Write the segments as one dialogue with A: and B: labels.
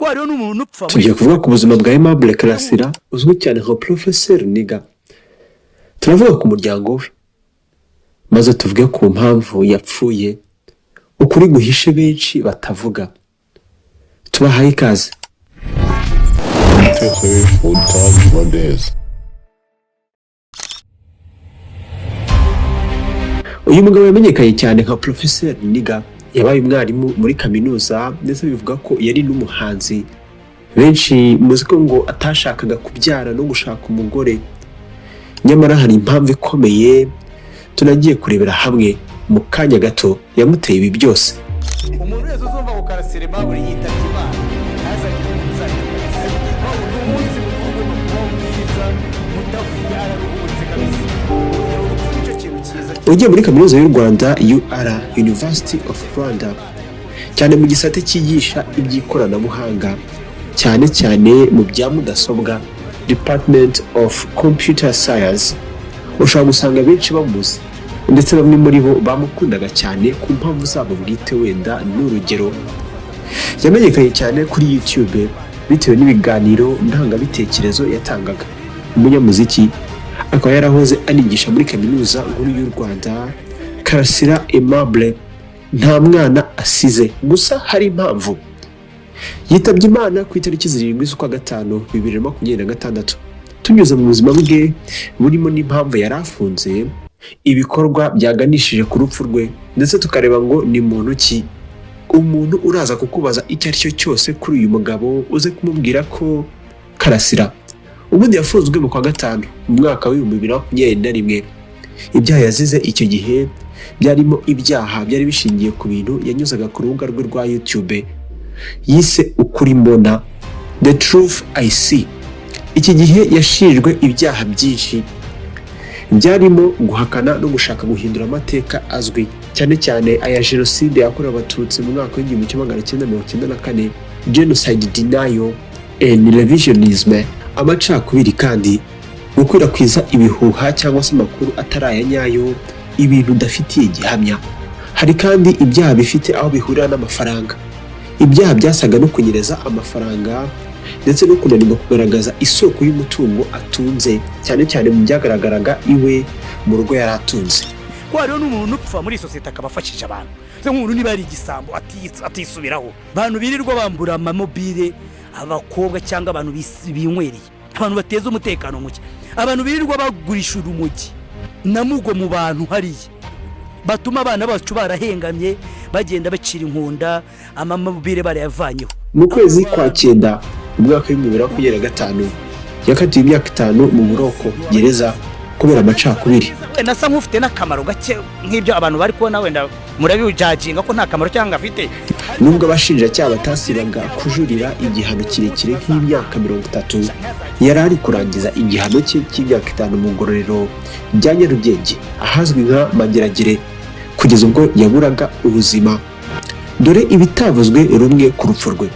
A: Hariho n'umuntu upfa.
B: Tugiye kuvuga ku buzima bwa Aimable Karasira, uzwi cyane nka Professeur Nigga. Turavuga ku muryango we, maze tuvuge ku mpamvu yapfuye, ukuri guhishe benshi batavuga. Tubahaye ikaze.
C: Frontal Rwandaise.
B: Uyu mugabo yamenyekanye cyane nka Professeur Nigga. Yabaye umwarimu muri kaminuza, ndetse bivuga ko yari n'umuhanzi. Benshi muzi ko ngo atashakaga kubyara no gushaka umugore, nyamara hari impamvu ikomeye tunagiye kurebera hamwe mu kanya gato yamuteye ibi byose.
A: Umuntu wese uzumva ngo Karasira Aimable yitabye Imana, ntazagire umuntu uzajya kabisa. Ni umunsi mukuru, ugomba kuba mwiza, mudafite araruhutse kabisa. Urupfu nicyo kintu cyiza.
B: Ugiye muri Kaminuza y'u Rwanda, UR, University of Rwanda, cyane mu gisate cyigisha iby'ikoranabuhanga, cyane cyane mu bya mudasobwa, Department of Computer Science, ushobora gusanga benshi bamuzi, ndetse bamwe muri bo bamukundaga cyane ku mpamvu zabo bwite. Wenda n'urugero, yamenyekanye cyane kuri YouTube bitewe n'ibiganiro ndangabitekerezo yatangaga. Umunyamuziki, akaba yarahoze anigisha muri Kaminuza Nkuru y'u Rwanda. Karasira Aimable nta mwana asize, gusa hari impamvu yitabye Imana ku itariki 7 z'ukwa gatanu 2026. Tunyuze mu buzima bwe burimo n'impamvu yari afunze, ibikorwa byaganishije ku rupfu rwe, ndetse tukareba ngo ni muntu ki. Umuntu uraza kukubaza icyo ari cyo cyose kuri uyu mugabo, uze kumubwira ko Karasira ubundi yafunzwe mu kwa gatanu mu mwaka wa 2021. Ibyaha yazize icyo gihe byarimo ibyaha byari bishingiye ku bintu yanyuzaga ku rubuga rwe rwa YouTube yise Ukuri Mbona, The Truth I See. Iki gihe yashinjwe ibyaha byinshi byarimo guhakana no gushaka guhindura amateka azwi, cyane cyane aya jenoside yakorewe Abatutsi mu mwaka wa 1994, genocide denial and revisionism, amacakubiri, kandi gukwirakwiza ibihuha cyangwa se amakuru atari aya nyayo, ibintu udafitiye gihamya. Hari kandi ibyaha bifite aho bihurira n'amafaranga, ibyaha byasaga no kunyereza amafaranga, ndetse no kunanirwa kugaragaza isoko y'umutungo atunze, cyane cyane mu byagaragaraga iwe mu rugo yari atunze.
A: Ko hariho n'umuntu upfa muri iyi sosiyete akaba afashije abantu. Se nk'umuntu niba ari igisambo atisubiraho, abantu birirwa bambura amamobile, abakobwa cyangwa abantu binywereye, abantu bateza umutekano muke, abantu birirwa bagurisha urumogi na mugo mu bantu hariya, batuma abana bacu barahengamye, bagenda bacira inkunda, amamobile barayavanyeho.
B: Mu kwezi kwa cyenda mu mwaka wa 2025 yakatiwe imyaka 5 mu buroko, gereza, kubera amacakubiri.
A: Wenda asa nk'ufite n'akamaro gake nk'ibyo abantu bari kubona, wenda murabijajinga ko nta kamaro cyangwa afite.
B: Nubwo abashinjacyaha batasibaga kujurira igihano kirekire nk'imyaka 30, yari ari kurangiza igihano cye cy'imyaka 5 mu ngororero rya Nyarugenge, ahazwi nka Mageragere, kugeza ubwo yaburaga ubuzima. Dore ibitavuzwe rumwe ku rupfu rwe.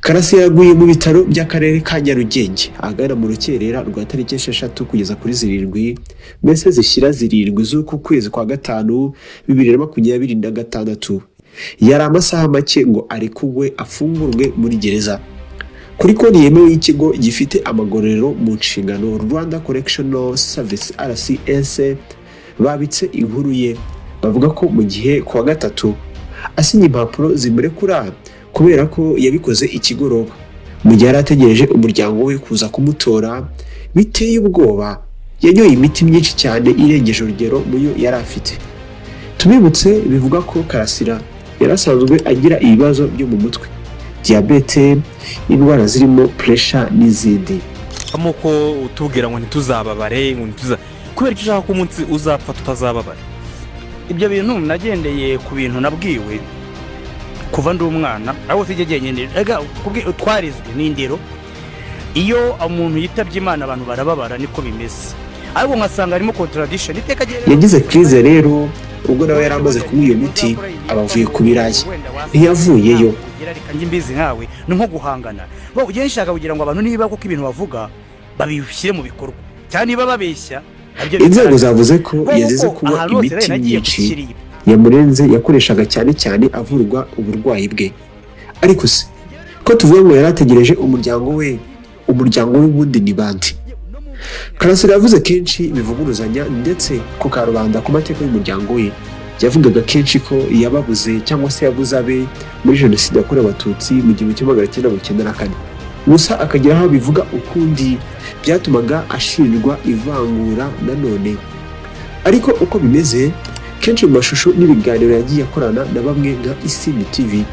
B: Karasira yaguye mu bitaro by'akarere ka Nyarugenge ahagana mu rukerera rwa tariki 6 kugeza kuri 7, mbese zishyira 7 z'uku kwezi kwa gatanu 2026. Yari amasaha make ngo arekugwe, afungurwe muri gereza. Kuri konti yemewe y'ikigo gifite amagororero mu nshingano, Rwanda Correctional Service, RCS, babitse inkuru ye, bavuga ko mu gihe ku wa gatatu asinya impapuro zimurekura, kubera ko yabikoze ikigoroba mu gihe yari ategereje umuryango we kuza kumutora, biteye ubwoba, yanyoye imiti myinshi cyane irengeje urugero mu yo yari afite. Tubibutse, bivuga ko Karasira yari asanzwe agira ibibazo byo mu mutwe, diyabete, indwara zirimo puresha n'izindi.
D: Nk'uko utubwira ngo ntituzababare, ngo ntituza, kubera ko ushaka ko umunsi uzapfa tutazababara.
A: Ibyo bintu nagendeye ku bintu nabwiwe kuva ndi umwana, aho sijya jyenyine. Erega twarizwe n'indero, iyo umuntu yitabye Imana abantu barababara, niko bimeze, ariko ngasanga harimo contradiction iteka.
B: Yagize crise rero ubwo nawe yari amaze kunywa iyo miti, aba avuye ku birayi, ntiyavuyeyo.
A: Reka njye mbizi nkawe, ni nko guhangana. Bo ugiye nshaka kugira ngo abantu niba koko ibintu bavuga. Babishyire mu bikorwa, cyangwa niba babeshya nabyo
B: Inzego
A: bigaragare.
B: zavuze ko
A: Kuko
B: yazize kunywa
A: ahantu hose
B: imiti
A: nari nagiye
B: myinshi
A: gushyira
B: yamurenze, yakoreshaga cyane cyane avurwa uburwayi bwe. Ariko se ko tuvuga ngo yari ategereje umuryango we, umuryango we ubundi ni bande? Karasira yavuze kenshi bivuguruzanya ndetse ku karubanda ku mateka y'umuryango we. Yavugaga kenshi ko yababuze, cyangwa se yabuze abe muri Jenoside yakorewe Abatutsi mu 1994, gusa akagira aho abivuga ukundi byatumaga ashinjwa ivangura nanone. Ariko uko bimeze, kenshi mu mashusho n'ibiganiro yagiye akorana na bamwe nka Isimbi TV,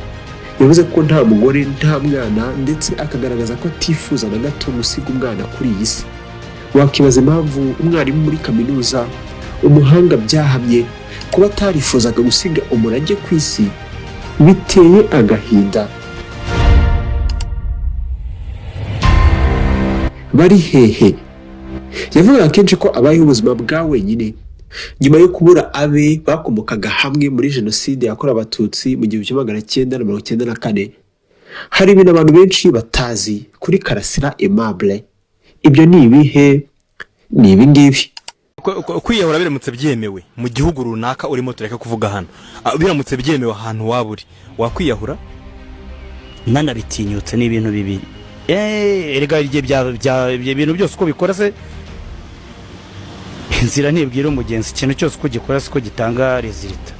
B: yavuze ko nta mugore, nta mwana, ndetse akagaragaza ko atifuza na gato gusiga umwana kuri iyi si. Wakibaza impamvu umwarimu muri kaminuza, umuhanga byahamye, kuba atarifuzaga gusiga umurage ku isi. Biteye agahinda. Bari hehe? Yavugaga kenshi ko abayeho ubuzima bwa wenyine nyuma yo kubura abe bakomokaga hamwe muri Jenoside yakorewe Abatutsi mu 1994. Hari ibintu abantu benshi batazi kuri Karasira Aimable. Ibyo ni ibihe? Ni ibi ngibi.
D: Kwiyahura biramutse byemewe mu gihugu runaka urimo, tureka kuvuga hano, biramutse byemewe ahantu waba uri, wakwiyahura?
A: Nanabitinyutse, ni ibintu bibiri. Erega igihe ibyo bintu byose uko bikora se, inzira ntibwira umugenzi. Ikintu cyose uko gikora siko gitanga résultat.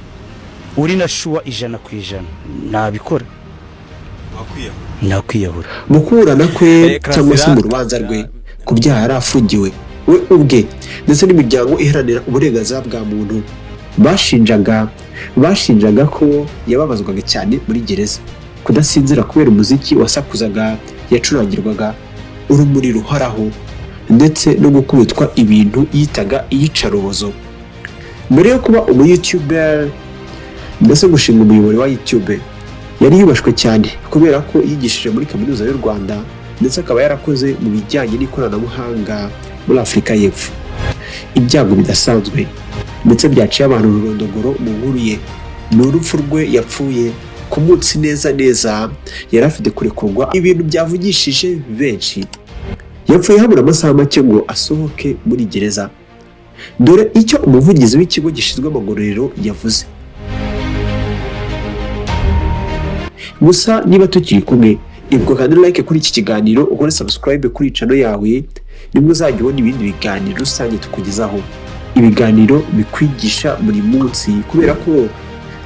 A: Uri na sure 100%, nabikora.
D: Wakwiyahura?
A: Nakwiyahura.
B: Mu kuburana kwe cyangwa se
D: Karasira-
B: mu rubanza rwe ku byaha yari afungiwe, we ubwe ndetse n'imiryango iharanira uburenganzira bwa muntu bashinjaga ko yababazwaga cyane muri gereza, kudasinzira kubera umuziki wasakuzaga yacurangirwaga, urumuri ruhoraho, ndetse no gukubitwa ibintu yitaga iyicarubozo. Mbere yo kuba umu YouTuber, mbese gushinga umuyoboro wa YouTube, yari yubashwe cyane kubera ko yigishije muri Kaminuza y'u Rwanda, ndetse akaba yarakoze mu bijyanye n'ikoranabuhanga muri Afurika y'Epfo. Ibyago bidasanzwe ndetse byaciye abantu ururondogoro mu nkuru ye ni urupfu rwe. Yapfuye ku munsi neza neza yari afite kurekurwa, ibintu byavugishije benshi. Yapfuye habura amasaha make ngo asohoke muri gereza. Dore icyo umuvugizi w'ikigo gishinzwe amagororero yavuze. Gusa niba tukiri kumwe, ibuka kandi like kuri iki kiganiro, ukore subscribe kuri channel yawe, nibwo uzajya ubona ibindi biganiro rusange tukugezaho, ibiganiro bikwigisha buri munsi, kubera ko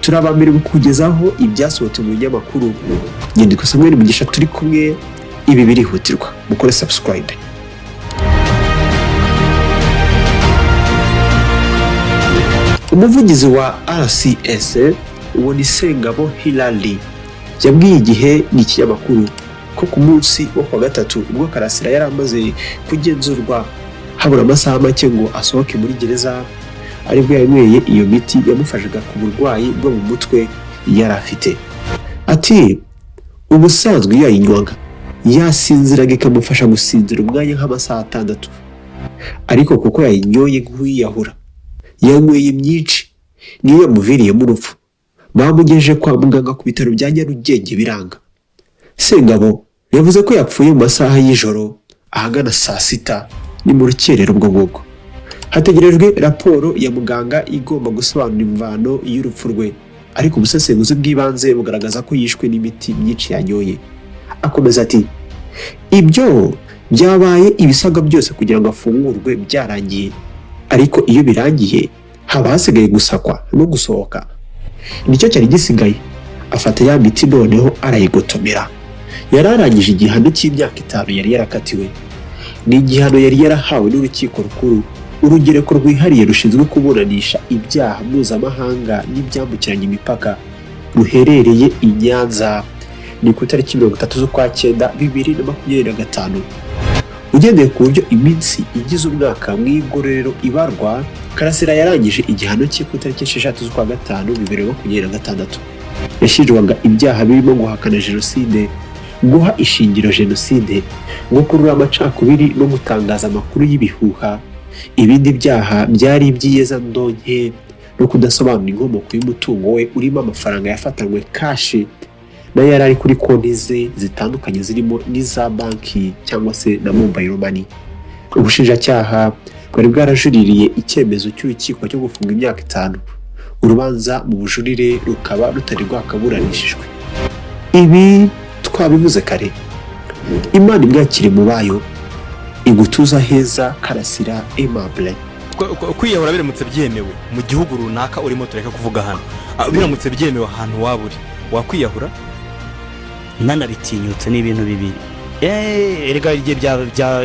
B: turi abambere mu kukugezaho ibyasohotse mu binyamakuru. Nyandiko Samuel Mugisha turi kumwe. Ibi birihutirwa, mukore subscribe. Umuvugizi wa RCS, uwo ni Sengabo Hilary, yabwiye Igihe ni ikinyamakuru ko ku munsi wo kuwa gatatu, ubwo Karasira yari amaze kugenzurwa habura amasaha make ngo asohoke muri gereza, aribwo yanyweye iyo miti yamufashaga ku burwayi bwo mu mutwe yari afite. Ati: "Ubusanzwe iyo yayinywaga yasinziraga, ikamufasha gusinzira umwanya nk'amasaha 6, ariko kuko yayinyoye nk'uwiyahura, yanyweye myinshi, niyo yamuviriyemo urupfu. Bamugejeje kwa muganga ku bitaro bya Nyarugenge biranga." Sengabo yavuze ko yapfuye mu masaha y'ijoro ahagana saa 6, ni mu rukerera. Ubwo ngubwo hategerejwe raporo ya muganga igomba gusobanura imvano y'urupfu rwe, ariko ubusesenguzi bw'ibanze bugaragaza ko yishwe n'imiti myinshi yanyoye. Akomeza ati: "Ibyo byabaye ibisabwa byose kugira ngo afungurwe byarangiye, ariko iyo birangiye haba hasigaye gusakwa no gusohoka, nicyo cyari gisigaye. Afata ya miti noneho arayigotomera." Yari arangije igihano cy'imyaka 5 yari yarakatiwe. Ni igihano yari yarahawe n'Urukiko Rukuru, Urugereko Rwihariye rushinzwe kuburanisha ibyaha mpuzamahanga n'ibyambukiranya imipaka, ruherereye i Nyanza. Ni ku itariki 30 z'ukwa cyenda 2025. Ugendeye ku buryo iminsi igize umwaka mu igororero ibarwa, Karasira yarangije igihano cye ku itariki 6 z'ukwa gatanu 2026. Yashinjwaga ibyaha birimo guhakana jenoside, guha ishingiro jenoside, gukurura amacakubiri no gutangaza amakuru y'ibihuha. Ibindi byaha byari iby'iyezandonke no kudasobanura inkomoko y'umutungo we urimo amafaranga yafatanywe cash nayo yari ari kuri konti ze zitandukanye, zirimo n'iza banki cyangwa se na mobile money. Ubushinjacyaha bwari bwarajuririye icyemezo cy'urukiko cyo gufunga imyaka 5, urubanza mu bujurire rukaba rutari rwakaburanishijwe. Ibi twabivuze kare. Imana imwakire mu bayo, igutuza heza, Karasira Aimable.
D: Kwiyahura biramutse byemewe mu gihugu runaka urimo tureka kuvuga hano, biramutse byemewe ahantu waba uri, wakwiyahura?
A: Nanabitinyutse, ni ibintu bibiri. Erega igihe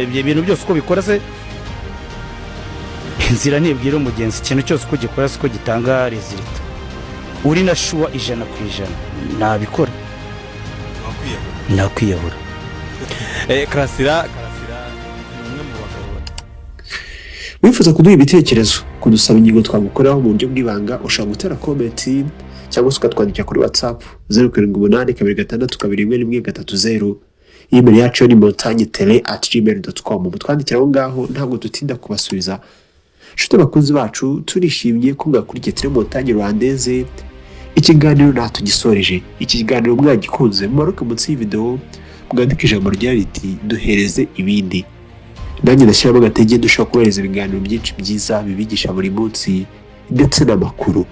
A: ibyo bintu byose uko bikora se, inzira ntibwira umugenzi. Ikintu cyose uko gikora siko gitanga résultat. Uri na sure 100%, nabikora.
D: Wakwiyahura?
A: Nakwiyahura.
D: Karasira ni umwe mu bagabo
B: Wifuza kuduha ibitekerezo, kudusaba ingingo twagukoreraho mu buryo bw'ibanga, ushobora gutera comment cyangwa se ukatwandikira kuri WhatsApp 0782261130. Email yacu ni montagnetele@gmail.com. Mutwandikira aho ngaho, ntabwo dutinda kubasubiza. Inshuti bakunzi bacu, turishimye ko mwakurikiye Tele Montagne Rwandaise. Ikiganiro natugisoreje. Iki kiganiro mwagikunze, mumanuke munsi y'ivideo mwandike ijambo rya riti "Duhereze ibindi", nanjye ndashyiramo agatege dushobora kubahereza ibiganiro byinshi byiza bibigisha buri munsi ndetse n'amakuru.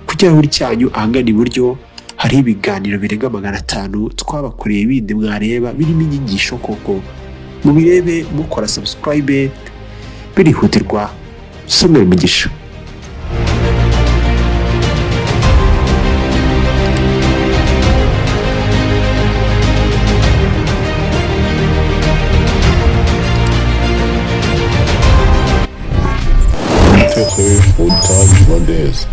B: Ku kirahuri cyanyu ahagana iburyo hariho ibiganiro birenga 500 twabakoreye bindi mwareba birimo inyigisho koko. Mubirebe mukora subscribe, birihutirwa. Samuel Mugisha.
C: Montagne Rwandaise.